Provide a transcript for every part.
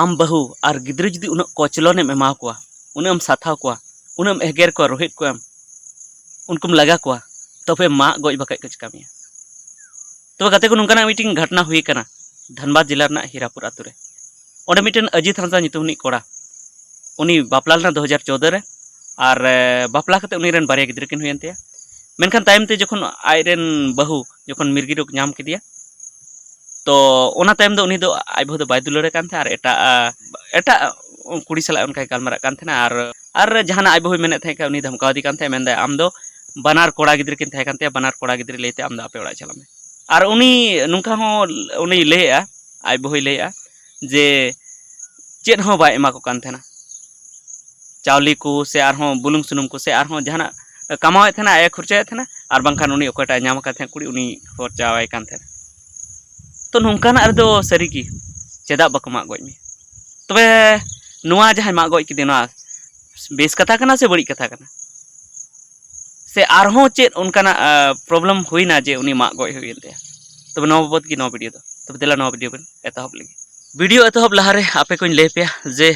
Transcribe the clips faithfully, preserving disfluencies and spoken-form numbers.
ᱟᱢ ᱵᱟᱹᱦᱩ ᱟᱨ ᱜᱤᱫᱽᱨᱟᱹ ᱡᱩᱫᱤ ᱩᱱᱟᱹᱜ ᱠᱚᱪᱞᱚᱱ ᱮᱢ ᱮᱢᱟ ᱠᱚᱣᱟ, ᱩᱱᱟᱹᱜ ᱮᱢ ᱥᱟᱛᱷᱟᱣ ᱠᱚᱣᱟ, ᱩᱱᱟᱹᱜ ᱮᱢ ᱮᱜᱮᱨ ᱠᱚᱣᱟ, ᱨᱳᱦᱮᱫ ᱠᱚᱣᱟᱢ, ᱩᱱᱠᱩᱢ ᱞᱟᱜᱟ ᱠᱚᱣᱟ, ᱛᱚᱵᱮ ᱢᱟᱜ ᱜᱚᱡ ᱵᱟᱠᱷᱟᱡ ᱠᱚ ᱪᱤᱠᱟ ᱢᱮᱭᱟ? ᱛᱚᱵᱮ ᱜᱟᱛᱮ ᱠᱚ, ᱱᱚᱝᱠᱟᱱᱟᱜ ᱢᱤᱫᱴᱮᱱ ᱜᱷᱚᱴᱚᱱᱟ ᱦᱩᱭ ᱠᱟᱱᱟ ᱫᱷᱟᱱᱵᱟᱫᱽ ᱡᱮᱞᱟ ᱨᱮᱱᱟᱜ ᱦᱤᱨᱟᱯᱩᱨ ᱟᱛᱳ ᱨᱮ᱾ ᱚᱸᱰᱮ ᱢᱤᱫᱴᱮᱱ ᱟᱡᱤᱛ ᱦᱟᱸᱥᱫᱟ ᱧᱩᱛᱩᱢ ᱨᱤᱱᱤᱡ ᱠᱚᱲᱟ, ᱩᱱᱤ ᱵᱟᱯᱞᱟ ᱞᱮᱱᱟ ᱫᱩ ᱦᱟᱡᱟᱨ ᱪᱳᱫᱫᱳ ᱨᱮ, ᱟᱨ ᱮ, ᱵᱟᱯᱞᱟ ᱠᱟᱛᱮ ᱩᱱᱤ ᱨᱮᱱ ᱵᱟᱨᱭᱟ ᱜᱤᱫᱽᱨᱟᱹ ᱠᱤᱱ ᱦᱩᱭᱮᱱ ᱛᱟᱭᱟ᱾ ᱢᱮᱱᱠᱷᱟᱱ ᱛᱟᱭᱚᱢ ᱛᱮ ᱡᱚᱠᱷᱚᱱ ᱟᱡ ᱨᱮᱱ ᱵᱟᱹᱦᱩ ᱡᱚᱠᱷᱚᱱ ᱢᱤᱨᱜᱤ ᱨᱳᱜᱽ ᱧᱟᱢ ᱠᱮᱫᱮᱭᱟ, ᱛᱚ ᱚᱱᱟ ᱛᱟᱭᱚᱢ ᱫᱚ ᱩᱱᱤ ᱫᱚ ᱟᱡ ᱵᱟᱹᱦᱩ ᱫᱚ ᱵᱟᱭ ᱫᱩᱞᱟᱹᱲᱮ ᱠᱟᱱ ᱛᱟᱦᱮᱸᱫ, ᱟᱨ ᱮᱴᱟᱜ ᱮᱴᱟᱜ ᱠᱩᱲᱤ ᱥᱟᱞᱟᱜ ᱚᱱᱠᱟᱭ ᱜᱟᱞᱢᱟᱨᱟᱜ ᱠᱟᱱ ᱛᱟᱦᱮᱱᱟ᱾ ᱟᱨ ᱟᱨ ᱡᱟᱦᱟᱱᱟᱜ ᱟᱡ ᱵᱟᱹᱦᱩᱭ ᱢᱮᱱᱮᱫ ᱛᱟᱦᱮᱸ ᱠᱷᱟᱱ, ᱩᱱᱤ ᱫᱷᱟᱢᱠᱟᱣ ᱮᱫᱮ ᱠᱟᱱ ᱛᱟᱦᱮᱸᱫ, ᱢᱮᱱᱫᱟᱭ, "ᱟᱢ ᱫᱚ ᱵᱟᱱᱟᱨ ᱠᱚᱲᱟ ᱜᱤᱫᱽᱨᱟᱹ ᱠᱤᱱ ᱛᱟᱦᱮᱸ ᱠᱟᱱ ᱛᱟᱭᱟ, ᱵᱟᱱᱟᱨ ᱠᱚᱲᱟ ᱜᱤᱫᱽᱨᱟᱹ ᱞᱟᱹᱭᱛᱮ ᱟᱢ ᱫᱚ ᱟᱯᱮ ᱚᱲᱟᱜ ᱪᱟᱞᱟᱜ ᱢᱮ᱾" ᱟᱨ ᱩᱱᱤ ᱱᱚᱝᱠᱟ ᱦᱚᱸ ᱩᱱᱤ ᱞᱟᱹᱭᱮᱫᱼᱟ, ᱟᱡ ᱵᱟᱹᱦᱩᱭ ᱞᱟᱹᱭᱮᱫᱼᱟ ᱡᱮ ᱪᱮᱫ ᱦᱚᱸ ᱵᱟᱭ ᱮᱢᱟ ᱠᱚ ᱠᱟᱱ ᱛᱟᱦᱮᱱᱟ, ᱪᱟᱣᱞᱮ ᱠᱚ ᱥᱮ ᱟᱨᱦᱚᱸ ᱵᱩᱞᱩᱝ ᱥᱩᱱᱩᱢ ᱠᱚ ᱥᱮ ᱟᱨᱦᱚᱸ ᱡᱟᱦᱟᱱᱟᱜ ᱠᱟᱢᱟᱣᱮᱫ ᱛᱟᱦᱮᱱᱟ, ᱟᱡ ᱮ ᱠᱷᱚᱨᱪᱟᱭᱮᱫ ᱛᱟᱦᱮᱱᱟ, ᱟᱨ ᱵᱟᱝᱠᱷᱟᱱ ᱩᱱᱤ ᱚᱠᱚᱭᱴᱟᱜ ᱮ ᱧᱟᱢ ᱟᱠᱟᱫ ᱛᱟᱦᱮᱸᱫ ᱠᱩᱲᱤ, ᱩᱱᱤ ᱠᱷᱚᱨᱪᱟᱣᱟᱭ ᱠᱟᱱ ᱛᱟᱦᱮᱱᱟ᱾ ᱛᱚ ᱱᱚᱝᱠᱟᱱᱟᱜ ᱨᱮᱫᱚ ᱥᱟᱹᱨᱤᱜᱮ ᱪᱮᱫᱟᱜ ᱵᱟᱠᱚ ᱢᱟᱜ ᱜᱚᱡ ᱢᱮᱭᱟ? ᱛᱚᱵᱮ ᱱᱚᱣᱟ ᱡᱟᱦᱟᱸᱭ ᱢᱟᱜ ᱜᱚᱡ ᱠᱮᱫᱮ, ᱱᱚᱣᱟ ᱵᱮᱥ ᱠᱟᱛᱷᱟ ᱠᱟᱱᱟ ᱥᱮ ᱵᱟᱹᱲᱤᱡ ᱠᱟᱛᱷᱟ ᱠᱟᱱᱟ? ᱥᱮ ᱟᱨᱦᱚᱸ ᱪᱮᱫ ᱚᱱᱠᱟᱱᱟᱜ ᱯᱨᱚᱵᱞᱮᱢ ᱦᱩᱭᱱᱟ ᱡᱮ ᱩᱱᱤ ᱢᱟᱜ ᱜᱚᱡ ᱦᱩᱭᱮᱱ ᱛᱟᱭᱟ? ᱛᱚᱵᱮ ᱱᱚᱣᱟ ᱵᱟᱵᱚᱫ ᱜᱮ ᱱᱚᱣᱟ ᱵᱷᱤᱰᱤᱭᱳ ᱫᱚ᱾ ᱛᱚᱵᱮ ᱫᱮᱞᱟ, ᱱᱚᱣᱟ ᱵᱷᱤᱰᱤᱭᱳ ᱵᱚᱱ ᱮᱛᱚᱦᱚᱵ ᱞᱮᱜᱮ᱾ ᱵᱷᱤᱰᱤᱭᱳ ᱮᱛᱚᱦᱚᱵ ᱞᱟᱦᱟᱨᱮ ᱟᱯᱮ ᱠᱚᱧ ᱞᱟᱹᱭ ᱯᱮᱭᱟ ᱡᱮ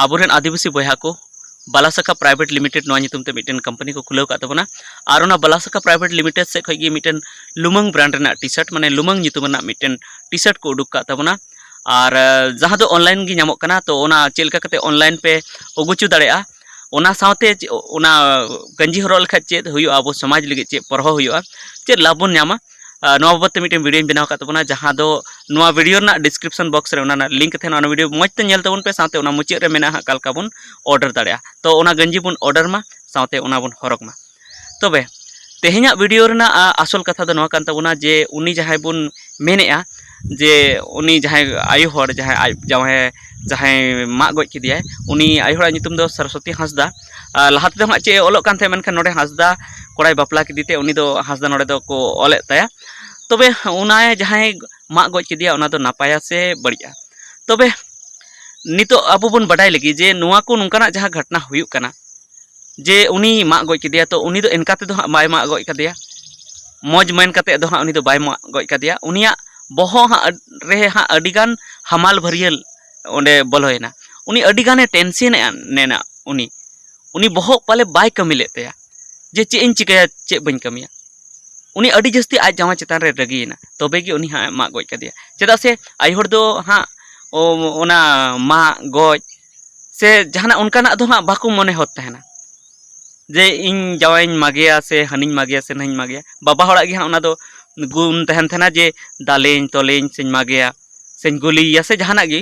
ᱟᱵᱚᱨᱮᱱ ᱟᱹᱫᱤᱵᱟᱹᱥᱤ ᱵᱚᱭᱦᱟ ᱠᱚ ᱵᱟᱞᱟᱥᱟᱠᱟ ᱯᱨᱟᱭᱵᱷᱮᱴ ᱞᱤᱢᱤᱴᱮᱰ ᱱᱚᱣᱟ ᱧᱩᱛᱩᱢ ᱛᱮ ᱢᱤᱫᱴᱮᱱ ᱠᱳᱢᱯᱟᱱᱤ ᱠᱚ ᱠᱷᱩᱞᱟᱹᱣ ᱟᱠᱟᱫ ᱛᱟᱵᱚᱱᱟ᱾ ᱟᱨ ᱚᱱᱟ ᱵᱟᱞᱟᱥᱟᱠᱟ ᱯᱨᱟᱭᱵᱷᱮᱴ ᱞᱤᱢᱤᱴᱮᱰ ᱥᱮᱫ ᱠᱷᱚᱱ ᱜᱮ ᱢᱤᱫᱴᱮᱱ ᱞᱩᱢᱟᱹᱝ ᱵᱨᱟᱱᱰ ᱨᱮᱱᱟᱜ ᱴᱤ ᱥᱟᱨᱴ, ᱢᱟᱱᱮ ᱞᱩᱢᱟᱹᱝ ᱧᱩᱛᱩᱢ ᱨᱮᱱᱟᱜ ᱢᱤᱫᱴᱮᱱ ᱴᱤ ᱥᱟᱨᱴ ᱠᱚ ᱩᱰᱩᱠ ᱟᱠᱟᱫ ᱛᱟᱵᱚᱱᱟ᱾ ᱟᱨ ᱟᱸ, ᱡᱟᱦᱟᱸ ᱫᱚ ᱚᱱᱞᱟᱭᱤᱱ ᱜᱮ ᱧᱟᱢᱚᱜ ᱠᱟᱱᱟ, ᱛᱚ ᱚᱱᱟ ᱪᱮᱫ ᱞᱮᱠᱟ ᱠᱟᱛᱮ ᱚᱱᱞᱟᱭᱤᱱ ᱯᱮ ᱟᱹᱜᱩ ᱦᱚᱪᱚ ᱫᱟᱲᱮᱭᱟᱜᱼᱟ, ᱚᱱᱟ ᱥᱟᱶᱛᱮ ᱪᱮ-, ᱚᱱᱟ ᱜᱟᱸᱡᱤ ᱦᱚᱨᱚᱜ ᱞᱮᱠᱷᱟᱡ ᱪᱮᱫ ᱦᱩᱭᱩᱜᱼᱟ, ᱟᱵᱚ ᱥᱚᱢᱟᱡᱽ ᱞᱟᱹᱜᱤᱫ ᱪᱮᱫ ᱯᱚᱨᱦᱚ ᱦᱩᱭᱩᱜᱼᱟ, ᱪᱮᱫ ᱞᱟᱵᱷ ᱵᱚᱱ ᱧᱟᱢᱟ, ᱟᱸ, ᱱᱚᱣᱟ ᱵᱟᱵᱚᱫ ᱛᱮ ᱢᱤᱫᱴᱮᱱ ᱵᱷᱤᱰᱤᱭᱳᱧ ᱵᱮᱱᱟᱣ ᱟᱠᱟᱫ ᱛᱟᱵᱚᱱᱟ, ᱡᱟᱦᱟᱸ ᱫᱚ ᱱᱚᱣᱟ ᱵᱷᱤᱰᱤᱭᱳ ᱨᱮᱱᱟᱜ ᱰᱤᱥᱠᱨᱤᱯᱥᱚᱱ ᱵᱚᱠᱥ ᱨᱮ ᱚᱱᱟ ᱨᱮᱱᱟᱜ ᱞᱤᱝᱠ ᱛᱟᱦᱮᱱᱟ, ᱚᱱᱟ ᱵᱷᱤᱰᱤᱭᱳ ᱢᱚᱡᱽ ᱛᱮ ᱧᱮᱞ ᱛᱟᱵᱚᱱ ᱯᱮ, ᱥᱟᱶᱛᱮ ᱚᱱᱟ ᱢᱩᱪᱟᱹᱫ ᱨᱮ ᱢᱮᱱᱟᱜᱼᱟ ᱦᱟᱸᱜ ᱚᱠᱟ ᱞᱮᱠᱟ ᱵᱚᱱ ᱚᱨᱰᱟᱨ ᱫᱟᱲᱮᱭᱟᱜᱼᱟ᱾ ᱛᱚ ᱚᱱᱟ ᱜᱟᱸᱡᱤ ᱵᱚᱱ ᱚᱨᱰᱟᱨ ᱢᱟ, ᱥᱟᱶᱛᱮ ᱚᱱᱟ ᱵᱚᱱ ᱦᱚᱨᱚᱜᱽ ᱢᱟ᱾ ᱛᱚᱵᱮ ᱛᱮᱦᱮᱧᱟᱜ ᱵᱷᱤᱰᱤᱭᱳ ᱨᱮᱱᱟᱜ, ᱟ, ᱟᱥᱚᱞ ᱠᱟᱛᱷᱟ ᱫᱚ ᱱᱚᱣᱟ ᱠᱟᱱ ᱛᱟᱵᱚᱱᱟ ᱡᱮ ᱩᱱᱤ ᱡᱟᱦᱟᱸᱭ ᱵᱚᱱ ᱢᱮᱱᱮᱫᱼᱟ, ᱡᱮ ᱩᱱᱤ ᱡᱟᱦᱟᱸᱭ ᱟᱭᱳ ᱦᱚᱲ, ᱡᱟᱦᱟᱸᱭ ᱟᱡ ᱡᱟᱶᱟᱭ, ᱡᱟᱦᱟᱸᱭ ᱢᱟᱜ ᱜᱚᱡ ᱠᱮᱫᱮᱭᱟᱭ, ᱩᱱᱤ ᱟᱭᱳ ᱦᱚᱲᱟᱜ ᱧᱩᱛᱩᱢ ᱫᱚ ᱥᱚᱨᱚᱥᱚᱛᱤ ᱦᱟᱸᱥᱫᱟ᱾ ᱟᱨ ᱞᱟᱦᱟ ᱛᱮᱫᱚ ᱦᱟᱸᱜ ᱪᱮᱫ ᱮ ᱚᱞᱚᱜ ᱠᱟᱱ ᱛᱟᱦᱮᱸᱫ, ᱢᱮᱱᱠᱷᱟᱱ ᱱᱚᱰᱮ ᱦᱟᱸᱥᱫᱟ ᱠᱚᱲᱟᱭ ᱵᱟᱯᱞᱟ ᱠᱮᱫᱮ ᱛᱮ ᱩᱱᱤ ᱫᱚ ᱦᱟᱸᱥᱫᱟ ᱱᱚᱰᱮ ᱫᱚᱠᱚ ᱚᱞᱮᱫ ᱛᱟᱭᱟ᱾ ᱛᱚᱵᱮ ᱚᱱᱟ ᱡᱟᱦᱟᱸᱭ ᱢᱟᱜ ᱜᱚᱡ ᱠᱮᱫᱮᱭᱟ, ᱚᱱᱟ ᱫᱚ ᱱᱟᱯᱟᱭᱟ ᱥᱮ ᱵᱟᱹᱲᱤᱡᱼᱟ? ᱛᱚᱵᱮ ᱱᱤᱛᱚᱜ ᱟᱵᱚ ᱵᱚᱱ ᱵᱟᱰᱟᱭ ᱞᱟᱹᱜᱤᱫ ᱡᱮ ᱱᱚᱣᱟ ᱠᱚ ᱱᱚᱝᱠᱟᱱᱟᱜ ᱡᱟᱦᱟᱸ ᱜᱷᱚᱴᱱᱟ ᱦᱩᱭᱩᱜ ᱠᱟᱱᱟ, ᱡᱮ ᱩᱱᱤ ᱢᱟᱜ ᱜᱚᱡ ᱠᱮᱫᱮᱭᱟ, ᱛᱚ ᱩᱱᱤ ᱫᱚ ᱮᱱᱠᱟ ᱛᱮᱫᱚ ᱦᱟᱸᱜ ᱵᱟᱭ ᱢᱟᱜ ᱜᱚᱡ ᱠᱟᱫᱮᱭᱟ, ᱢᱚᱡᱽ ᱢᱮᱱ ᱠᱟᱛᱮᱫ ᱫᱚ ᱦᱟᱸᱜ ᱩᱱᱤ ᱫᱚ ᱵᱟᱭ ᱢᱟᱜ ᱜᱚᱡ ᱠᱟᱫᱮᱭᱟ᱾ ᱩᱱᱤᱭᱟᱜ ᱵᱚᱦᱚᱜ ᱦᱟᱸᱜ ᱟᱹᱰ-, ᱨᱮ ᱦᱟᱸᱜ ᱟᱹᱰᱤᱜᱟᱱ ᱦᱟᱢᱟᱞ ᱵᱷᱟᱹᱨᱭᱟᱹᱞ, ᱚᱸᱰᱮ ᱵᱚᱞᱚᱭᱮᱱᱟ, ᱩᱱᱤ ᱟᱹᱰᱤ ᱜᱟᱱᱮ ᱴᱮᱱᱥᱮᱱᱮᱫᱼᱟ ᱱᱮᱱᱟ᱾ ᱩᱱᱤ ᱩᱱᱤ ᱵᱚᱦᱚᱜ ᱯᱟᱞᱮ ᱵᱟᱭ ᱠᱟᱹᱢᱤ ᱞᱮᱫ ᱛᱟᱭᱟ ᱡᱮ ᱪᱮᱫ ᱤᱧ ᱪᱤᱠᱟᱹᱭᱟ, ᱪᱮᱫ ᱵᱟᱹᱧ ᱠᱟᱹᱢᱤᱭᱟ᱾ ᱩᱱᱤ ᱟᱹᱰᱤ ᱡᱟᱹᱥᱛᱤ ᱟᱡ ᱡᱟᱶᱟᱭ ᱪᱮᱛᱟᱱ ᱨᱮ ᱨᱟᱹᱜᱤᱭᱮᱱᱟ, ᱛᱚᱵᱮ ᱜᱮ ᱩᱱᱤ ᱦᱟᱸᱜ ᱮ ᱢᱟᱜ ᱜᱚᱡ ᱠᱮᱫᱮᱭᱟ᱾ ᱪᱮᱫᱟᱜ ᱥᱮ ᱟᱭᱳ ᱦᱚᱲ ᱫᱚ ᱦᱟᱸᱜ ᱚ-, ᱚᱱᱟ ᱢᱟᱜ ᱜᱚᱡ ᱥᱮ ᱡᱟᱦᱟᱱᱟᱜ ᱚᱱᱠᱟᱱᱟᱜ ᱫᱚ ᱦᱟᱸᱜ ᱵᱟᱠᱚ ᱢᱚᱱᱮ ᱦᱚᱫ ᱛᱟᱦᱮᱱᱟ ᱡᱮ ᱤᱧ ᱡᱟᱶᱟᱭᱤᱧ ᱢᱟᱜᱮᱭᱟ ᱥᱮ ᱦᱟᱹᱱᱤᱧ ᱢᱟᱜᱮᱭᱟ ᱥᱮ ᱱᱟᱹᱧ ᱢᱟᱜᱮᱭᱟ᱾ ᱵᱟᱵᱟ ᱦᱚᱲᱟᱜ ᱜᱮ ᱦᱟᱸᱜ ᱚᱱᱟ ᱫᱚ ᱜᱩᱱ ᱛᱟᱦᱮᱱ ᱛᱟᱦᱮᱱᱟ ᱡᱮ ᱫᱟᱞᱮᱧ ᱛᱚᱞᱮᱧ ᱥᱮᱧ ᱢᱟᱜᱮᱭᱟ ᱥᱮᱧ ᱜᱩᱞᱤᱭᱮᱭᱟ ᱥᱮ ᱡᱟᱦᱟᱱᱟᱜ ᱜᱮ᱾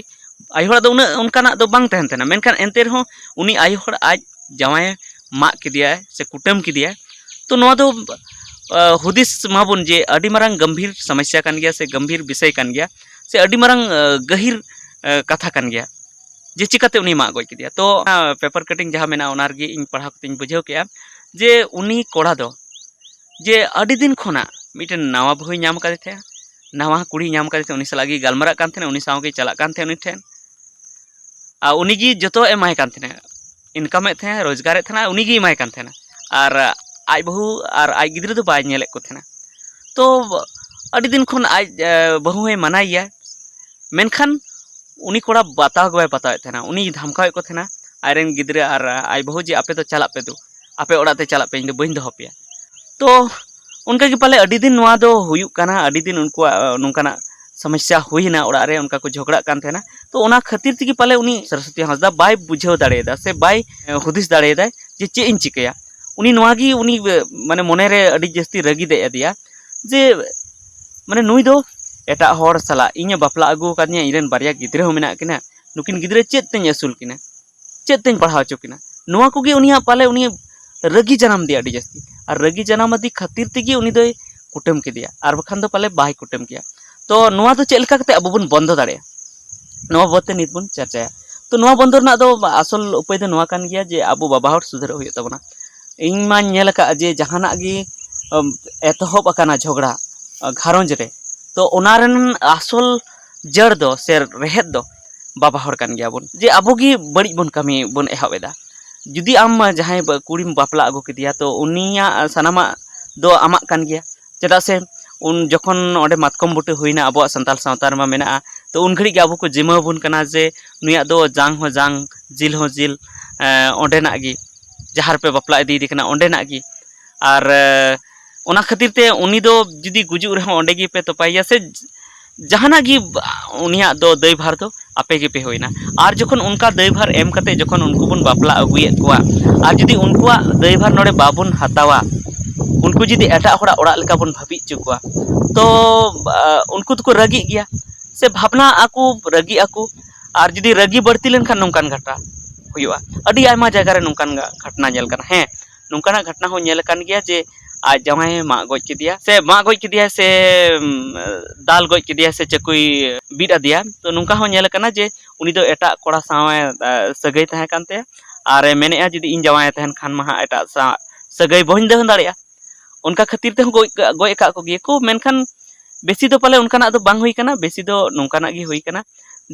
ᱟᱭᱳ ᱦᱚᱲᱟᱜ ᱫᱚ ᱩᱱᱟᱹᱜ ᱚᱱᱠᱟᱱᱟᱜ ᱫᱚ ᱵᱟᱝ ᱛᱟᱦᱮᱱ ᱛᱟᱦᱮᱱᱟ, ᱢᱮᱱᱠᱷᱟᱱ ᱮᱱᱛᱮ ᱨᱮᱦᱚᱸ ᱩᱱᱤ ᱟᱭᱳ ᱦᱚᱲ ᱟᱡ ᱡᱟᱶᱟᱭᱮ ᱢᱟᱜ ᱠᱮᱫᱮᱭᱟᱭ ᱥᱮ ᱠᱩᱴᱟᱹᱢ ᱠᱮᱫᱮᱭᱟᱭ᱾ ᱛᱚ ᱱᱚᱣᱟ ᱫᱚ ᱦᱩᱫᱤᱥ ᱢᱟᱵᱚᱱ ᱡᱮ ᱟᱹᱰᱤ ᱢᱟᱨᱟᱝ ᱜᱟᱢᱵᱷᱤᱨ ᱥᱚᱢᱚᱥᱥᱟ ᱠᱟᱱ ᱜᱮᱭᱟ ᱥᱮ ᱜᱟᱢᱵᱷᱤᱨ ᱵᱤᱥᱚᱭ ᱠᱟᱱ ᱜᱮᱭᱟ ᱥᱮ ᱟᱹᱰᱤ ᱢᱟᱨᱟᱝ ᱜᱟᱹᱦᱤᱨ ᱠᱟᱛᱷᱟ ᱠᱟᱱ ᱜᱮᱭᱟ ᱡᱮ ᱪᱤᱠᱟᱹᱛᱮ ᱩᱱᱤ ᱢᱟᱜ ᱜᱚᱡ ᱠᱮᱫᱮᱭᱟ᱾ ᱛᱚ ᱚᱱᱟ ᱯᱮᱯᱟᱨ ᱠᱟᱴᱤᱝ ᱡᱟᱦᱟᱸ ᱢᱮᱱᱟᱜᱼᱟ, ᱚᱱᱟ ᱨᱮᱜᱮ ᱤᱧ ᱯᱟᱲᱦᱟᱣ ᱠᱟᱛᱮᱧ ᱵᱩᱡᱷᱟᱹᱣ ᱠᱮᱜᱼᱟ ᱡᱮ ᱩᱱᱤ ᱠᱚᱲᱟ ᱫᱚ ᱡᱮ ᱟᱹᱰᱤ ᱫᱤᱱ ᱠᱷᱚᱱᱟᱜ ᱢᱤᱫᱴᱮᱱ ᱱᱟᱣᱟ ᱵᱟᱹᱦᱩᱭ ᱧᱟᱢ ᱟᱠᱟᱫᱮ ᱛᱟᱦᱮᱸᱫ, ᱱᱟᱣᱟ ᱠᱩᱲᱤᱭ ᱧᱟᱢ ᱟᱠᱟᱫᱮ ᱛᱟᱦᱮᱸᱫ, ᱩᱱᱤ ᱥᱟᱞᱟᱜ ᱜᱮ ᱜᱟᱞᱢᱟᱨᱟᱜ ᱠᱟᱱ ᱛᱟᱦᱮᱸᱱᱟ, ᱩᱱᱤ ᱥᱟᱶ ᱜᱮ ᱪᱟᱞᱟᱜ ᱠᱟᱱ ᱛᱟᱦᱮᱸᱫ ᱩᱱᱤ ᱴᱷᱮᱱ᱾ ᱟᱨ ᱩᱱᱤ ᱜᱮ ᱡᱚᱛᱚ ᱮᱢᱟᱭ ᱠᱟᱱ ᱛᱟᱦᱮᱸᱱᱟ, ᱤᱱᱠᱟᱢᱮᱫ ᱛᱟᱦᱮᱸᱱᱟ, ᱨᱳᱡᱽᱜᱟᱨᱮᱫ ᱛᱟᱦᱮᱸᱱᱟ, ᱩᱱᱤ ᱜᱮᱭ ᱮᱢᱟᱭ ᱠᱟᱱ ᱛᱟᱦᱮᱸᱱᱟ᱾ ᱟᱨ ᱟᱡ ᱵᱟᱹᱦᱩ ᱟᱨ ᱟᱡ ᱜᱤᱫᱽᱨᱟᱹ ᱫᱚ ᱵᱟᱭ ᱧᱮᱞᱮᱫ ᱠᱚ ᱛᱟᱦᱮᱸᱱᱟ᱾ ᱛᱚ ᱟᱹᱰᱤ ᱫᱤᱱ ᱠᱷᱚᱱ ᱟᱡ ᱵᱟᱹᱦᱩ ᱦᱚᱸᱭ ᱢᱟᱱᱟᱭᱮᱭᱟ, ᱢᱮᱱᱠᱷᱟᱱ ᱩᱱᱤ ᱠᱚᱲᱟ ᱵᱟᱛᱟᱣ ᱜᱮ ᱵᱟᱭ ᱵᱟᱛᱟᱣᱮᱫ ᱛᱟᱦᱮᱸᱱᱟ᱾ ᱩᱱᱤᱭ ᱫᱷᱟᱢᱠᱟᱣᱮᱫ ᱠᱚ ᱛᱟᱦᱮᱸᱱᱟ, ᱟᱡᱨᱮᱱ ᱜᱤᱫᱽᱨᱟᱹ ᱟᱨ ᱟᱡ ᱵᱟᱹᱦᱩ, ᱡᱮ ᱟᱯᱮ ᱫᱚ ᱪᱟᱞᱟᱜ ᱯᱮ, ᱫᱩ ᱟᱯᱮ ᱚᱲᱟᱜ ᱛᱮ ᱪᱟᱞᱟᱜ ᱯᱮ, ᱤᱧ ᱫᱚ ᱵᱟᱹᱧ ᱫᱚᱦᱚ ᱯᱮᱭᱟ᱾ ᱛᱚ ᱚᱱᱠᱟ ᱜᱮ ᱯᱟᱞᱮ ᱟᱹᱰᱤ ᱫᱤᱱ ᱱᱚᱣᱟ ᱫᱚ ᱦᱩᱭᱩᱜ ᱠᱟᱱᱟ, ᱟᱹᱰᱤ ᱫᱤᱱ ᱩᱱᱠᱩᱣᱟᱜ ᱱᱚᱝᱠᱟᱱᱟᱜ ᱥᱚᱢᱚᱥᱥᱟ ᱦᱩᱭᱱᱟ, ᱚᱲᱟᱜ ᱨᱮ ᱚᱱᱠᱟ ᱠᱚ ᱡᱷᱚᱜᱽᱲᱟᱜ ᱠᱟᱱ ᱛᱟᱦᱮᱸᱱᱟ᱾ ᱛᱚ ᱚᱱᱟ ᱠᱷᱟᱹᱛᱤᱨ ᱛᱮᱜᱮ ᱯᱟᱞᱮ ᱩᱱᱤ ᱥᱚᱨᱚᱥᱚᱛᱤ ᱦᱟᱸᱥᱫᱟ ᱵᱟᱭ ᱵᱩᱡᱷᱟᱹᱣ ᱫᱟᱲᱮᱭᱟᱫᱟ ᱥᱮ ᱵᱟᱭ ᱦᱩᱫᱤᱥ ᱫᱟᱲᱮᱭᱟᱫᱟ ᱡᱮ ᱪᱮᱫ ᱤᱧ ᱪᱤᱠᱟᱹᱭᱟ᱾ ᱩᱱᱤ ᱱᱚᱣᱟ ᱜᱮ ᱩᱱᱤ ᱢᱟᱱᱮ ᱢᱚᱱᱮᱨᱮ ᱟᱹᱰᱤ ᱡᱟᱹᱥᱛᱤ ᱨᱟᱹᱜᱤ ᱫᱮᱡ ᱟᱫᱮᱭᱟ ᱡᱮ ᱢᱟᱱᱮ ᱱᱩᱭ ᱫᱚ ᱮᱴᱟᱜ ᱦᱚᱲ ᱥᱟᱞᱟᱜ ᱤᱧᱮ ᱵᱟᱯᱞᱟ ᱟᱹᱜᱩ ᱟᱠᱟᱫᱤᱧᱟ, ᱤᱧᱨᱮᱱ ᱵᱟᱨᱭᱟ ᱜᱤᱫᱽᱨᱟᱹ ᱦᱚᱸ ᱢᱮᱱᱟᱜ ᱠᱤᱱᱟ, ᱱᱩᱠᱤᱱ ᱜᱤᱫᱽᱨᱟᱹ ᱪᱮᱫ ᱛᱮᱧ ᱟᱹᱥᱩᱞ ᱠᱤᱱᱟ, ᱪᱮᱫ ᱛᱮᱧ ᱯᱟᱲᱦᱟᱣ ᱦᱚᱪᱚ ᱠᱤᱱᱟ? ᱱᱚᱣᱟ ᱠᱚᱜᱮ ᱩᱱᱤᱭᱟᱜ ᱯᱟᱞᱮ ᱩᱱᱤ ᱨᱟᱹᱜᱤ ᱡᱟᱱᱟᱢ ᱫᱮᱭᱟ ᱟᱹᱰᱤ ᱡᱟᱹᱥᱛᱤ, ᱟᱨ ᱨᱟᱹᱜᱤ ᱡᱟᱱᱟᱢ ᱟᱫᱮ ᱠᱷᱟᱹᱛᱤᱨ ᱛᱮᱜᱮ ᱩᱱᱤ ᱫᱚᱭ ᱠᱩᱴᱟᱹᱢ ᱠᱮᱫᱮᱭᱟ, ᱟᱨ ᱵᱟᱠᱷᱟᱱ ᱫᱚ ᱯᱟᱞᱮ ᱵᱟᱭ ᱠᱩᱴᱟᱹᱢ ᱠᱮᱭᱟ᱾ ᱛᱚ ᱱᱚᱣᱟ ᱫᱚ ᱪᱮᱫ ᱞᱮᱠᱟ ᱠᱟᱛᱮ ᱟᱵᱚ ᱵᱚᱱ ᱵᱚᱱᱫᱚ ᱫᱟᱲᱮᱭᱟᱜᱼᱟ, ᱱᱚᱣᱟ ᱵᱟᱵᱚᱫ ᱛᱮ ᱱᱤᱛ ᱵᱚᱱ ᱪᱟᱨᱪᱟᱭᱟ᱾ ᱛᱚ ᱱᱚᱣᱟ ᱵᱚᱱᱫᱚ ᱨᱮᱱᱟᱜ ᱫᱚ ᱟᱥᱚᱞ ᱩᱯᱟᱹᱭ ᱫᱚ ᱱᱚᱣᱟ ᱠᱟᱱ ᱜᱮᱭᱟ ᱡᱮ ᱟᱵᱚ ᱵᱟᱵᱟ ᱦᱚᱲ ᱥᱩᱫᱷᱟᱹᱨᱚᱜ ᱦᱩᱭᱩᱜ ᱛᱟᱵᱚᱱᱟ᱾ ᱤᱧ ᱢᱟᱧ ᱧᱮᱞ ᱟᱠᱟᱫᱼᱟ ᱡᱮ ᱡᱟᱦᱟᱱᱟᱜ ᱜᱮ ᱮᱛᱚᱦᱚᱵ ᱟᱠᱟᱱᱟ ᱡᱷᱚᱜᱽᱲᱟ ᱜᱷᱟᱨᱚᱸᱡᱽ ᱨᱮ, ᱛᱚ ᱚᱱᱟ ᱨᱮᱱ ᱟᱥᱚᱞ ᱡᱟᱹᱲ ᱫᱚ ᱥᱮ ᱨᱮᱦᱮᱫ ᱫᱚ ᱵᱟᱵᱟ ᱦᱚᱲ ᱠᱟᱱ ᱜᱮᱭᱟᱵᱚᱱ, ᱡᱮ ᱟᱵᱚ ᱜᱮ ᱵᱟᱹᱲᱤᱡ ᱵᱚᱱ ᱠᱟᱹᱢᱤ ᱵᱚᱱ ᱮᱦᱚᱵ ᱮᱫᱟ᱾ ᱡᱩᱫᱤ ᱟᱢ ᱡᱟᱦᱟᱸᱭ ᱠᱩᱲᱤᱢ ᱵᱟᱯᱞᱟ ᱟᱹᱜᱩ ᱠᱮᱫᱮᱭᱟ, ᱛᱚ ᱩᱱᱤᱭᱟᱜ ᱥᱟᱱᱟᱢᱟᱜ ᱫᱚ ᱟᱢᱟᱜ ᱠᱟᱱ ᱜᱮᱭᱟ᱾ ᱪᱮᱫᱟᱜ ᱥᱮ ᱩᱱ ᱡᱚᱠᱷᱚᱱ ᱚᱸᱰᱮ ᱢᱟᱛᱠᱚᱢ ᱵᱩᱴᱟᱹ ᱦᱩᱭᱱᱟ, ᱟᱵᱚᱣᱟᱜ ᱥᱟᱱᱛᱟᱲ ᱥᱟᱶᱛᱟ ᱨᱮᱢᱟ ᱢᱮᱱᱟᱜᱼᱟ, ᱛᱚ ᱩᱱ ᱜᱷᱟᱹᱲᱤᱡ ᱜᱮ ᱟᱵᱚ ᱠᱚ ᱡᱤᱢᱟᱹ ᱟᱵᱚᱱ ᱠᱟᱱᱟ ᱡᱮ ᱱᱩᱭᱟᱜ ᱫᱚ ᱡᱟᱝ ᱦᱚᱸ ᱡᱟᱝ, ᱡᱤᱞ ᱦᱚᱸ ᱡᱤᱞ, ᱮᱸ, ᱚᱸᱰᱮᱱᱟᱜ ᱜᱮ, ᱡᱟᱦᱟᱸ ᱨᱮᱯᱮ ᱵᱟᱯᱞᱟ ᱤᱫᱤᱭᱮᱫᱮ ᱠᱟᱱᱟ ᱚᱸᱰᱮᱱᱟᱜ ᱜᱮ᱾ ᱟᱨ, ᱮᱸ, ᱚᱱᱟ ᱠᱷᱟᱹᱛᱤᱨ ᱛᱮ ᱩᱱᱤ ᱫᱚ ᱡᱩᱫᱤ ᱜᱩᱡᱩᱜ ᱨᱮᱦᱚᱸ ᱚᱸᱰᱮ ᱜᱮᱯᱮ ᱛᱚᱯᱟᱭᱮᱭᱟ ᱥᱮ ᱡᱟᱦᱟᱱᱟᱜ ᱜᱮ, ᱩᱱᱤᱭᱟᱜ ᱫᱚ ᱫᱟᱹᱭᱵᱷᱟᱨ ᱫᱚ ᱟᱯᱮ ᱜᱮᱯᱮ ᱦᱩᱭᱱᱟ᱾ ᱟᱨ ᱡᱚᱠᱷᱚᱱ ᱚᱱᱠᱟ ᱫᱟᱹᱭᱵᱷᱟᱨ ᱮᱢ ᱠᱟᱛᱮ ᱡᱚᱠᱷᱚᱱ ᱩᱱᱠᱩ ᱵᱚᱱ ᱵᱟᱯᱞᱟ ᱟᱹᱜᱩᱭᱮᱫ ᱠᱚᱣᱟ, ᱟᱨ ᱡᱩᱫᱤ ᱩᱱᱠᱩᱣᱟᱜ ᱫᱟᱹᱭᱵᱷᱟᱨ ᱱᱚᱰᱮ ᱵᱟᱵᱚᱱ ᱦᱟᱛᱟᱣᱟ, ᱩᱱᱠᱩ ᱡᱩᱫᱤ ᱮᱴᱟᱜ ᱦᱚᱲᱟᱜ ᱚᱲᱟᱜ ᱞᱮᱠᱟ ᱵᱚᱱ ᱵᱷᱟᱹᱵᱤ ᱦᱚᱪᱚ ᱠᱚᱣᱟ, ᱛᱚ, ᱟ, ᱩᱱᱠᱩ ᱫᱚᱠᱚ ᱨᱟᱹᱜᱤᱜ ᱜᱮᱭᱟ ᱥᱮ ᱵᱷᱟᱵᱽᱱᱟᱜ ᱟᱠᱚ, ᱨᱟᱹᱜᱤᱜ ᱟᱠᱚ᱾ ᱟᱨ ᱡᱩᱫᱤ ᱨᱟᱹᱜᱤ ᱵᱟᱹᱲᱛᱤ ᱞᱮᱱᱠᱷᱟᱱ ᱱᱚᱝᱠᱟᱱ ᱜᱷᱟᱴᱟ ᱦᱩᱭᱩᱜᱼᱟ᱾ ᱟᱹᱰᱤ ᱟᱭᱢᱟ ᱡᱟᱭᱜᱟ ᱨᱮ ᱱᱚᱝᱠᱟᱱ ᱜᱷᱟ-, ᱜᱷᱟᱴᱱᱟ ᱧᱮᱞ ᱠᱟᱱᱟ᱾ ᱦᱮᱸ, ᱱᱚᱝᱠᱟᱱᱟᱜ ᱜᱷᱟᱴᱱᱟ ᱦᱚᱸ ᱧᱮᱞ ᱟᱠᱟᱱ ᱜᱮᱭᱟ ᱡᱮ ᱟᱡ ᱡᱟᱶᱟᱭ ᱢᱟᱜ ᱜᱚᱡ ᱠᱮᱫᱮᱭᱟ ᱥᱮ ᱢᱟᱜ ᱜᱚᱡ ᱠᱮᱫᱮᱭᱟ ᱥᱮ, ᱩᱢ, ᱫᱟᱞ ᱜᱚᱡ ᱠᱮᱫᱮᱭᱟ ᱥᱮ ᱪᱟᱹᱠᱩᱭ ᱵᱤᱫ ᱟᱫᱮᱭᱟ᱾ ᱛᱚ ᱱᱚᱝᱠᱟ ᱦᱚᱸ ᱧᱮᱞ ᱟᱠᱟᱱᱟ ᱡᱮ ᱩᱱᱤ ᱫᱚ ᱮᱴᱟᱜ ᱠᱚᱲᱟ ᱥᱟᱶ ᱮ, ᱟ, ᱥᱟᱹᱜᱟᱹᱭ ᱛᱟᱦᱮᱸ ᱠᱟᱱ ᱛᱟᱭᱟ ᱟᱨ ᱮ ᱢᱮᱱᱮᱫᱼᱟ ᱡᱩᱫᱤ ᱤᱧ ᱡᱟᱶᱟᱭ ᱮ ᱛᱟᱦᱮᱱ ᱠᱷᱟᱱ ᱢᱟ ᱦᱟᱸᱜ ᱮᱴᱟᱜ ᱥᱟᱶ ᱥᱟᱹᱜᱟᱹᱭ ᱵᱟᱹᱧ ᱫᱚᱦᱚ ᱫᱟᱲᱮᱭᱟᱜᱼᱟ᱾ ᱚᱱᱠᱟ ᱠᱷᱟᱹᱛᱤᱨ ᱛᱮᱦᱚᱸ ᱜᱚᱡ, ᱜᱚᱡ ᱟᱠᱟᱫ ᱠᱚᱜᱮᱭᱟ ᱠᱚ, ᱢᱮᱱᱠᱷᱟᱱ ᱵᱮᱥᱤ ᱫᱚ ᱯᱟᱞᱮ ᱚᱱᱠᱟᱱᱟᱜ ᱫᱚ ᱵᱟᱝ ᱦᱩᱭ ᱠᱟᱱᱟ, ᱵᱮᱥᱤ ᱫᱚ ᱱᱚᱝᱠᱟᱱᱟᱜ ᱜᱮ ᱦᱩᱭ ᱠᱟᱱᱟ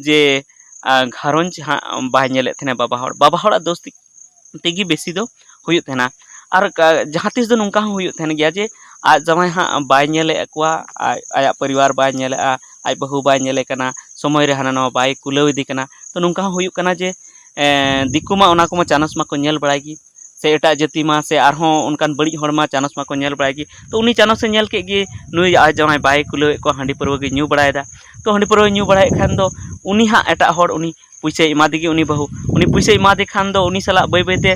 ᱡᱮ, ᱟ, ᱜᱷᱟᱨᱚᱸᱡᱽ ᱦᱟᱸᱜ ᱵᱟᱭ ᱧᱮᱞᱮᱫ ᱛᱟᱦᱮᱱᱟ ᱵᱟᱵᱟ ᱦᱚᱲ, ᱵᱟᱵᱟ ᱦᱚᱲᱟᱜ ᱫᱳᱥ ᱛᱮᱜᱮ ᱵᱮᱥᱤ ᱫᱚ ᱦᱩᱭᱩᱜ ᱛᱟᱦᱮᱱᱟ᱾ ᱟᱨ ᱠᱟ-, ᱡᱟᱦᱟᱸ ᱛᱤᱥ ᱫᱚ ᱱᱚᱝᱠᱟ ᱦᱚᱸ ᱦᱩᱭᱩᱜ ᱛᱟᱦᱮᱱ ᱜᱮᱭᱟ ᱡᱮ ᱟᱡ ᱡᱟᱶᱟᱭ ᱦᱟᱸᱜ ᱵᱟᱭ ᱧᱮᱞᱮᱫ ᱠᱚᱣᱟ, ᱟᱡ, ᱟᱭᱟᱜ ᱯᱚᱨᱤᱵᱟᱨ ᱵᱟᱭ ᱧᱮᱞᱮᱫᱼᱟ, ᱟᱡ ᱵᱟᱹᱦᱩ ᱵᱟᱭ ᱧᱮᱞᱮ ᱠᱟᱱᱟ, ᱥᱚᱢᱚᱭ ᱨᱮ ᱦᱟᱱᱟ ᱱᱟᱣᱟ ᱵᱟᱭ ᱠᱩᱞᱟᱹᱣ ᱤᱫᱤ ᱠᱟᱱᱟ᱾ ᱛᱚ ᱱᱚᱝᱠᱟ ᱦᱚᱸ ᱦᱩᱭᱩᱜ ᱠᱟᱱᱟ ᱡᱮ, ᱮᱸ, ᱫᱤᱠᱩ ᱢᱟ ᱚᱱᱟ ᱠᱚᱢᱟ ᱪᱟᱱᱚᱥ ᱢᱟᱠᱚ ᱧᱮᱞ ᱵᱟᱲᱟᱭ ᱜᱮ, ᱥᱮ ᱮᱴᱟᱜ ᱡᱟᱹᱛᱤ ᱢᱟ ᱥᱮ ᱟᱨᱦᱚᱸ ᱚᱱᱠᱟᱱ ᱵᱟᱹᱲᱤᱡ ᱦᱚᱲ ᱢᱟ ᱪᱟᱱᱚᱥ ᱢᱟᱠᱚ ᱧᱮᱞ ᱵᱟᱲᱟᱭ ᱜᱮ᱾ ᱛᱚ ᱩᱱᱤ ᱪᱟᱱᱚᱥᱮ ᱧᱮᱞ ᱠᱮᱫ ᱜᱮ, ᱱᱩᱭ ᱟᱡ ᱡᱟᱶᱟᱭ ᱵᱟᱭ ᱠᱩᱞᱟᱹᱣᱮᱫ ᱠᱚᱣᱟ, ᱦᱟᱺᱰᱤ ᱯᱟᱹᱨᱣᱟᱹ ᱜᱮ ᱧᱩ ᱵᱟᱲᱟᱭᱮᱫᱟ᱾ ᱛᱚ ᱦᱟᱺᱰᱤ ᱯᱟᱹᱨᱣᱟᱹ ᱧᱩ ᱵᱟᱲᱟᱭᱮᱫ ᱠᱷᱟᱱ ᱫᱚ ᱩᱱᱤ ᱦᱟᱸᱜ ᱮᱴᱟᱜ ᱦᱚᱲ ᱩᱱᱤ ᱯᱩᱭᱥᱟᱹᱭ ᱮᱢᱟ ᱫᱮᱜᱮ ᱩᱱᱤ ᱵᱟᱹᱦᱩ᱾ ᱩᱱᱤ ᱯᱩᱭᱥᱟᱹᱭ ᱮᱢᱟ ᱫᱮ ᱠᱷᱟᱱ ᱫᱚ ᱩᱱᱤ ᱥᱟᱞᱟᱜ ᱵᱟᱹᱭ ᱵᱟᱹᱭ ᱛᱮ,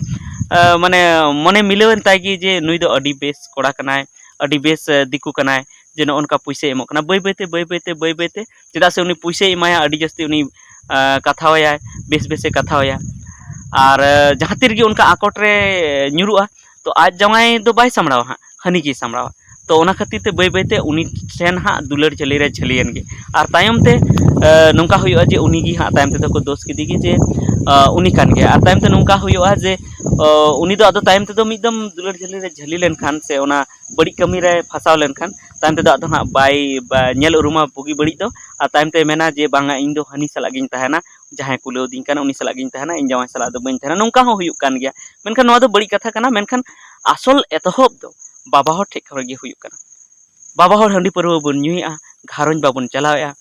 ᱟ, ᱢᱟᱱᱮ ᱢᱚᱱᱮ ᱢᱤᱞᱟᱹᱣᱮᱱ ᱛᱟᱭ ᱜᱮ ᱡᱮ ᱱᱩᱭ ᱫᱚ ᱟᱹᱰᱤ ᱵᱮᱥ ᱠᱚᱲᱟ ᱠᱟᱱᱟᱭ, ᱟᱹᱰᱤ ᱵᱮᱥ, ᱮ, ᱫᱤᱠᱩ ᱠᱟᱱᱟᱭ, ᱡᱮ ᱱᱚᱜᱼᱚ ᱱᱚᱝᱠᱟ ᱯᱩᱭᱥᱟᱹᱭ ᱮᱢᱚᱜ ᱠᱟᱱᱟ᱾ ᱵᱟᱹᱭ ᱵᱟᱹᱭ ᱛᱮ, ᱵᱟᱹᱭ ᱵᱟᱹᱭ ᱛᱮ, ᱵᱟᱹᱭ ᱵᱟᱹᱭ ᱛᱮ, ᱪᱮᱫᱟᱜ ᱥᱮ ᱩᱱᱤ ᱯᱩᱭᱥᱟᱹᱭ ᱮᱢᱟᱭᱟ, ᱟᱹᱰᱤ ᱡᱟᱹᱥᱛᱤ ᱩᱱᱤ, ᱟ, ᱠᱟᱛᱷᱟᱣᱟᱭᱟᱭ, ᱵᱮᱥ ᱵᱮᱥᱮ ᱠᱟᱛᱷᱟᱣᱟᱭᱟ᱾ ᱟᱨ, ᱮ, ᱡᱟᱦᱟᱸ ᱛᱤ ᱨᱮᱜᱮ ᱚᱱᱠᱟ ᱟᱠᱚᱴ ᱨᱮ ᱧᱩᱨᱩᱜᱼᱟ, ᱛᱚ ᱟᱡ ᱡᱟᱶᱟᱭ ᱫᱚ ᱵᱟᱭ ᱥᱟᱢᱵᱲᱟᱣᱟ ᱦᱟᱸᱜ, ᱦᱟᱹᱱᱤ ᱜᱮᱭ ᱥᱟᱢᱵᱲᱟᱣᱟ᱾ ᱛᱚ ᱚᱱᱟ ᱠᱷᱟᱹᱛᱤᱨ ᱛᱮ ᱵᱟᱹᱭ ᱵᱟᱹᱭ ᱛᱮ ᱩᱱᱤ ᱴᱷᱮᱱ ᱦᱟᱸᱜ ᱫᱩᱞᱟᱹᱲ ᱡᱷᱟᱹᱞᱤ ᱨᱮ ᱡᱷᱟᱹᱞᱤᱭᱮᱱ ᱜᱮ᱾ ᱟᱨ ᱛᱟᱭᱚᱢ ᱛᱮ, ᱮ, ᱱᱚᱝᱠᱟ ᱦᱩᱭᱩᱜᱼᱟ ᱡᱮ ᱩᱱᱤ ᱜᱮ ᱦᱟᱸᱜ ᱛᱟᱭᱚᱢ ᱛᱮᱫᱚ ᱠᱚ ᱫᱳᱥ ᱠᱮᱫᱮ ᱜᱮ ᱡᱮ, ᱮ, ᱩᱱᱤ ᱠᱟᱱ ᱜᱮᱭᱟ᱾ ᱟᱨ ᱛᱟᱭᱚᱢ ᱛᱮ ᱱᱚᱝᱠᱟ ᱦᱩᱭᱩᱜᱼᱟ ᱡᱮ, ᱮ, ᱩᱱᱤ ᱫᱚ ᱟᱫᱚ ᱛᱟᱭᱚᱢ ᱛᱮᱫᱚ ᱢᱤᱫ ᱫᱚᱢ ᱫᱩᱞᱟᱹᱲ ᱡᱷᱟᱹᱞᱤ ᱨᱮ ᱡᱷᱟᱹᱞᱤ ᱞᱮᱱᱠᱷᱟᱱ ᱥᱮ ᱚᱱᱟ ᱵᱟᱹᱲᱤᱡ ᱠᱟᱹᱢᱤ ᱨᱮ ᱯᱷᱟᱥᱟᱣ ᱞᱮᱱᱠᱷᱟᱱ ᱛᱟᱭᱚᱢ ᱛᱮᱫᱚ ᱟᱫᱚ ᱦᱟᱸᱜ ᱵᱟᱭ, ᱵᱟ-, ᱧᱮᱞ ᱩᱨᱩᱢᱟ ᱵᱩᱜᱤ ᱵᱟᱹᱲᱤᱡ ᱫᱚ᱾ ᱟᱨ ᱛᱟᱭᱚᱢ ᱛᱮ ᱢᱮᱱᱟ ᱡᱮ ᱵᱟᱝᱟ, ᱤᱧ ᱫᱚ ᱦᱟᱹᱱᱤ ᱥᱟᱞᱟᱜ ᱜᱤᱧ ᱛᱟᱦᱮᱱᱟ, ᱡᱟᱦᱟᱸᱭ ᱠᱩᱞᱟᱹᱣ ᱫᱤᱧ ᱠᱟᱱᱟ ᱩᱱᱤ ᱥᱟᱞᱟᱜ ᱜᱤᱧ ᱛᱟᱦᱮᱱᱟ, ᱤᱧ ᱡᱟᱶᱟᱭ ᱥᱟᱞᱟᱜ ᱫᱚ ᱵᱟᱹᱧ ᱛᱟᱦᱮᱱᱟ᱾ ᱱᱚᱝᱠᱟ ᱦᱚᱸ ᱦᱩᱭᱩᱜ ᱠᱟᱱ ᱜᱮᱭᱟ᱾ ᱢᱮᱱᱠᱷᱟᱱ ᱱᱚᱣᱟ ᱫᱚ ᱵᱟᱹᱲᱤᱡ ᱠᱟᱛᱷᱟ ᱠᱟᱱᱟ, ᱢᱮᱱᱠᱷᱟᱱ ᱟᱥᱚᱞ ᱮᱛᱚᱦᱚᱵ ᱫᱚ ᱵᱟᱵᱟ ᱦᱚᱲ ᱴᱷᱮᱡ ᱠᱷᱚᱱ ᱜᱮ ᱦᱩᱭᱩᱜ ᱠᱟᱱᱟ᱾ ᱵᱟᱵᱟ ᱦᱚᱲ ᱦᱟᱺᱰᱤ ᱯᱟᱹᱨᱣᱟᱹ ᱵᱚᱱ ᱧᱩᱭᱮᱫᱼᱟ, ᱜᱷᱟᱨᱚᱸᱡᱽ ᱵᱟᱵᱚᱱ ᱪᱟᱞᱟᱣᱮᱫᱼᱟ,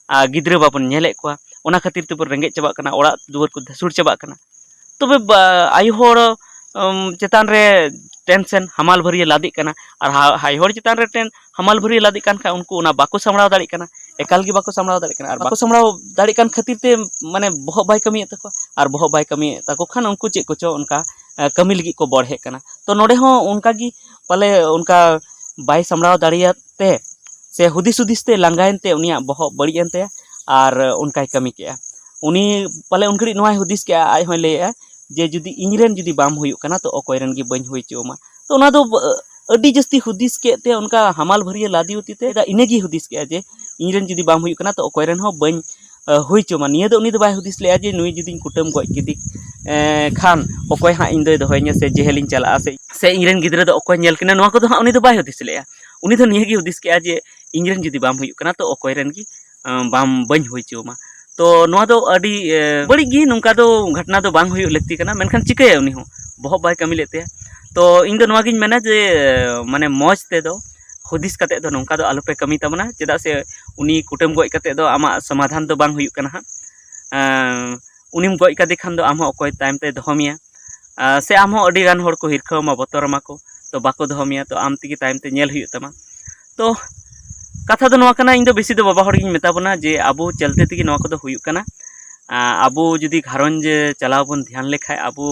ᱟᱨ ᱜᱤᱫᱽᱨᱟᱹ ᱵᱟᱵᱚᱱ ᱧᱮᱞᱮᱫ ᱠᱚᱣᱟ, ᱚᱱᱟ ᱠᱷᱟᱹᱛᱤᱨ ᱛᱮᱵᱚᱱ ᱨᱮᱸᱜᱮᱡ ᱪᱟᱵᱟᱜ ᱠᱟᱱᱟ, ᱚᱲᱟᱜ ᱫᱩᱣᱟᱹᱨ ᱠᱚ ᱫᱷᱟᱹᱥᱩᱲ ᱪᱟᱵᱟᱜ ᱠᱟᱱᱟ᱾ ᱛᱚᱵᱮ ᱵᱟ-, ᱟᱭᱳ ᱦᱚᱲ ᱩᱢ, ᱪᱮᱛᱟᱱ ᱨᱮ ᱴᱮᱱᱥᱮᱱ ᱦᱟᱢᱟᱞ ᱵᱷᱟᱹᱨᱭᱟᱹ ᱞᱟᱫᱮᱜ ᱠᱟᱱᱟ, ᱟᱨ ᱦᱟ-, ᱟᱭᱳ ᱦᱚᱲ ᱪᱮᱛᱟᱱ ᱨᱮ ᱴᱮᱱ ᱦᱟᱢᱟᱞ ᱵᱷᱟᱹᱨᱭᱟᱹ ᱞᱟᱫᱮᱜ ᱠᱟᱱ ᱠᱷᱟᱱ ᱩᱱᱠᱩ ᱚᱱᱟ ᱵᱟᱠᱚ ᱥᱟᱢᱵᱲᱟᱣ ᱫᱟᱲᱮᱭᱟᱜ ᱠᱟᱱᱟ, ᱮᱠᱟᱞ ᱜᱮ ᱵᱟᱠᱚ ᱥᱟᱢᱵᱲᱟᱣ ᱫᱟᱲᱮᱭᱟᱜ ᱠᱟᱱᱟ᱾ ᱟᱨ ᱵᱟᱠᱚ ᱥᱟᱢᱵᱲᱟᱣ ᱫᱟᱲᱮᱭᱟᱜ ᱠᱟᱱ ᱠᱷᱟᱹᱛᱤᱨ ᱛᱮ ᱢᱟᱱᱮ ᱵᱚᱦᱚᱜ ᱵᱟᱭ ᱠᱟᱹᱢᱤᱭᱮᱫ ᱛᱟᱠᱚᱣᱟ, ᱟᱨ ᱵᱚᱦᱚᱜ ᱵᱟᱭ ᱠᱟᱹᱢᱤᱭᱮᱫ ᱛᱟᱠᱚ ᱠᱷᱟᱱ ᱩᱱᱠᱩ ᱪᱮᱫ ᱠᱚᱪᱚ ᱚᱱᱠᱟ ᱮ, ᱠᱟᱹᱢᱤ ᱞᱟᱹᱜᱤᱫ ᱠᱚ ᱵᱚᱲᱦᱮᱜ ᱠᱟᱱᱟ᱾ ᱛᱚ ᱱᱚᱰᱮ ᱦᱚᱸ ᱚᱱᱠᱟ ᱜᱮ ᱯᱟᱞᱮ ᱚᱱᱠᱟ ᱵᱟᱭ ᱥᱟᱢᱵᱲᱟᱣ ᱫᱟᱲᱮᱭᱟᱜ ᱛᱮ ᱥᱮ ᱦᱩᱫᱤᱥ ᱦᱩᱫᱤᱥ ᱛᱮ ᱞᱟᱸᱜᱟᱭᱮᱱ ᱛᱮ ᱩᱱᱤᱭᱟᱜ ᱵᱚᱦᱚᱜ ᱵᱟᱹᱲᱤᱡ ᱮᱱ ᱛᱟᱭᱟ, ᱟᱨ ᱚᱱᱠᱟᱭ ᱠᱟᱹᱢᱤ ᱠᱮᱜᱼᱟ᱾ ᱩᱱᱤ ᱯᱟᱞᱮ ᱩᱱ ᱜᱷᱟᱹᱲᱤᱡ ᱱᱚᱣᱟᱭ ᱦᱩᱫᱤᱥ ᱠᱮᱜᱼᱟ, ᱟᱡ ᱦᱚᱸᱭ ᱞᱟᱹᱭᱮᱜᱼᱟ ᱡᱮ ᱡᱩᱫᱤ ᱤᱧ ᱨᱮᱱ ᱡᱩᱫᱤ ᱵᱟᱢ ᱦᱩᱭᱩᱜ ᱠᱟᱱᱟ ᱛᱚ ᱚᱠᱚᱭ ᱨᱮᱱ ᱜᱮ ᱵᱟᱹᱧ ᱦᱩᱭ ᱦᱚᱪᱚ ᱟᱢᱟ᱾ ᱛᱚ ᱚᱱᱟ ᱫᱚ ᱵ-, ᱟᱹᱰᱤ ᱡᱟᱹᱥᱛᱤ ᱦᱩᱫᱤᱥ ᱠᱮᱫ ᱛᱮ ᱚᱱᱠᱟ ᱦᱟᱢᱟᱞ ᱵᱷᱟᱹᱨᱭᱟᱹ ᱞᱟᱫᱮ ᱦᱚᱛᱮ ᱛᱮ ᱤᱱᱟᱹᱜᱮᱭ ᱦᱩᱫᱤᱥ ᱠᱮᱜᱼᱟ ᱡᱮ ᱤᱧ ᱨᱮᱱ ᱡᱩᱫᱤ ᱵᱟᱢ ᱦᱩᱭᱩᱜ ᱠᱟᱱᱟ ᱛᱚ ᱚᱠᱚᱭ ᱨᱮᱱ ᱦᱚᱸ ᱵᱟᱹᱧ ᱦᱩᱭ ᱦᱚᱪᱚ ᱢᱟ᱾ ᱱᱤᱭᱟᱹ ᱫᱚ ᱩᱱᱤ ᱫᱚ ᱵᱟᱭ ᱦᱩᱫᱤᱥ ᱞᱮᱜᱼᱟ ᱡᱮ ᱱᱩᱭ ᱡᱩᱫᱤᱧ ᱠᱩᱴᱟᱹᱢ ᱜᱚᱡ ᱠᱮᱫᱮ ᱠᱷᱟᱱ ᱚᱠᱚᱭ ᱦᱟᱸᱜ ᱤᱧ ᱫᱚᱭ ᱫᱚᱦᱚᱭᱤᱧᱟ ᱥᱮ ᱡᱮᱦᱮᱞᱤᱧ ᱪᱟᱞᱟᱜᱼᱟ ᱥᱮ, ᱥᱮ ᱤᱧ ᱨᱮᱱ ᱜᱤᱫᱽᱨᱟᱹ ᱫᱚ ᱚᱠᱚᱭ ᱧᱮᱞ ᱠᱤᱱᱟ, ᱱᱚᱣᱟ ᱠᱚᱫᱚ ᱦᱟᱸᱜ ᱩᱱᱤ ᱫᱚ ᱵᱟᱭ ᱦᱩᱫᱤᱥ ᱞᱮᱜᱼᱟ᱾ ᱩᱱᱤ ᱫᱚ ᱱᱤᱭᱟᱹ ᱜᱮ ᱦᱩᱫᱤᱥ ᱠᱮᱜᱼᱟ ᱡᱮ ᱤᱧ ᱨᱮᱱ ᱡᱩᱫᱤ ᱵᱟᱢ ᱦᱩᱭᱩᱜ ᱠᱟᱱᱟ ᱛᱚ ᱚᱠᱚᱭ ᱨᱮᱱ ᱜᱮ ᱵᱟᱢ, ᱵᱟᱹᱧ ᱦᱩᱭ ᱦᱚᱪᱚ ᱟᱢᱟ᱾ ᱛᱚ ᱱᱚᱣᱟ ᱫᱚ ᱟᱹᱰᱤ ᱵᱟᱹᱲᱤᱡ ᱜᱮ, ᱱᱚᱝᱠᱟ ᱫᱚ ᱜᱷᱚᱴᱱᱟ ᱫᱚ ᱵᱟᱝ ᱦᱩᱭᱩᱜ ᱞᱟᱹᱠᱛᱤ ᱠᱟᱱᱟ, ᱢᱮᱱᱠᱷᱟᱱ ᱪᱤᱠᱟᱹᱭᱟ ᱩᱱᱤ ᱦᱚᱸ ᱵᱚᱦᱚᱜ ᱵᱟᱭ ᱠᱟᱹᱢᱤ ᱞᱮᱫ ᱛᱟᱭᱟ᱾ ᱛᱚ ᱤᱧ ᱫᱚ ᱱᱚᱣᱟ ᱜᱤᱧ ᱢᱮᱱᱟ ᱡᱮ ᱢᱟᱱᱮ ᱢᱚᱡᱽ ᱛᱮᱫᱚ ᱦᱩᱫᱤᱥ ᱠᱟᱛᱮᱫ ᱫᱚ ᱱᱚᱝᱠᱟ ᱫᱚ ᱟᱞᱚᱯᱮ ᱠᱟᱹᱢᱤ ᱛᱟᱵᱚᱱᱟ, ᱪᱮᱫᱟᱜ ᱥᱮ ᱩᱱᱤ ᱠᱩᱴᱟᱹᱢ ᱜᱚᱡ ᱠᱟᱛᱮᱫ ᱫᱚ ᱟᱢᱟᱜ ᱥᱚᱢᱟᱫᱷᱟᱱ ᱫᱚ ᱵᱟᱝ ᱦᱩᱭᱩᱜ ᱠᱟᱱᱟ ᱦᱟᱸᱜ᱾ ᱩᱱᱤᱢ ᱜᱚᱡ ᱠᱟᱫᱮ ᱠᱷᱟᱱ ᱫᱚ ᱟᱢ ᱦᱚᱸ ᱚᱠᱚᱭ ᱛᱟᱭᱚᱢ ᱛᱮ ᱫᱚᱦᱚ ᱢᱮᱭᱟ? ᱥᱮ ᱟᱢ ᱦᱚᱸ ᱟᱹᱰᱤ ᱜᱟᱱ ᱦᱚᱲ ᱠᱚ ᱦᱤᱨᱠᱷᱟᱹᱣ ᱟᱢᱟ, ᱵᱚᱛᱚᱨ ᱟᱢᱟ ᱠᱚ, ᱛᱚ ᱵᱟᱠᱚ ᱫᱚᱦᱚ ᱢᱮᱭᱟ, ᱛᱚ ᱟᱢ ᱛᱮᱜᱮ ᱛᱟᱭᱚᱢ ᱛᱮ ᱧᱮᱞ ᱦᱩᱭᱩᱜ ᱛᱟᱢᱟ᱾ ᱛᱚ ᱠᱟᱛᱷᱟ ᱫᱚ ᱱᱚᱣᱟ ᱠᱟᱱᱟ, ᱤᱧ ᱫᱚ ᱵᱮᱥᱤ ᱫᱚ ᱵᱟᱵᱟ ᱦᱚᱲ ᱜᱤᱧ ᱢᱮᱛᱟ ᱵᱚᱱᱟ ᱡᱮ ᱟᱵᱚ ᱪᱟᱞᱛᱮ ᱛᱮᱜᱮ ᱱᱚᱣᱟ ᱠᱚᱫᱚ ᱦᱩᱭᱩᱜ ᱠᱟᱱᱟ᱾ ᱟᱵᱚ ᱡᱩᱫᱤ ᱜᱷᱟᱨᱚᱸᱡᱽ ᱪᱟᱞᱟᱣ ᱵᱚᱱ ᱫᱷᱮᱭᱟᱱ ᱞᱮᱠᱷᱟᱡ, ᱟᱵᱚ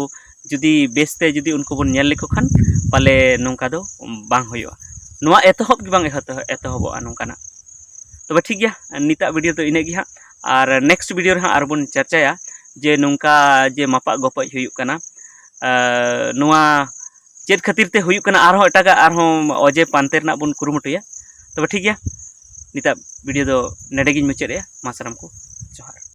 ᱡᱩᱫᱤ ᱵᱮᱥᱛᱮ ᱡᱩᱫᱤ ᱩᱱᱠᱩ ᱵᱚᱱ ᱧᱮᱞ ᱞᱮᱠᱚ ᱠᱷᱟᱱ ᱯᱟᱞᱮ ᱱᱚᱝᱠᱟ ᱫᱚ ᱵᱟᱝ ᱦᱩᱭᱩᱜᱼᱟ᱾ ᱱᱚᱣᱟ ᱮᱛᱚᱦᱚᱵ ᱜᱮ ᱵᱟᱝ ᱮᱛᱚᱦᱚᱵᱚᱜᱼᱟ ᱱᱚᱝᱠᱟᱱᱟᱜ᱾ ᱛᱚᱵᱮ ᱴᱷᱤᱠ ᱜᱮᱭᱟ, ᱱᱤᱛᱟᱜ ᱵᱷᱤᱰᱤᱭᱳ ᱫᱚ ᱤᱱᱟᱹᱜ ᱜᱮ ᱦᱟᱸᱜ᱾ ᱟᱨ ᱱᱮᱠᱥᱴ ᱵᱷᱤᱰᱤᱭᱳ ᱨᱮ ᱦᱟᱸᱜ ᱟᱨᱵᱚᱱ ᱪᱟᱨᱪᱟᱭᱟ ᱡᱮ ᱱᱚᱝᱠᱟ ᱡᱮ ᱢᱟᱯᱟᱜ ᱜᱚᱯᱚᱡ ᱦᱩᱭᱩᱜ ᱠᱟᱱᱟ, ᱱᱚᱣᱟ ᱪᱮᱫ ᱠᱷᱟᱹᱛᱤᱨ ᱛᱮ ᱦᱩᱭᱩᱜ ᱠᱟᱱᱟ, ᱟᱨᱦᱚᱸ ᱮᱴᱟᱜᱟᱜ ᱟᱨᱦᱚᱸ ᱚᱡᱮ ᱯᱟᱱᱛᱮ ᱨᱮᱱᱟᱜ ᱵᱚᱱ ᱠᱩᱨᱩᱢᱩᱴᱩᱭᱟ᱾ ᱛᱚᱵᱮ ᱴᱷᱤᱠ ᱜᱮᱭᱟ, ᱱᱤᱛᱟᱜ ᱵᱷᱤᱰᱤᱭᱳ ᱫᱚ ᱱᱚᱰᱮ ᱜᱤᱧ ᱢᱩᱪᱟᱹᱫ ᱮᱜᱼᱟ᱾ ᱢᱟ ᱥᱟᱱᱟᱢ ᱠᱚ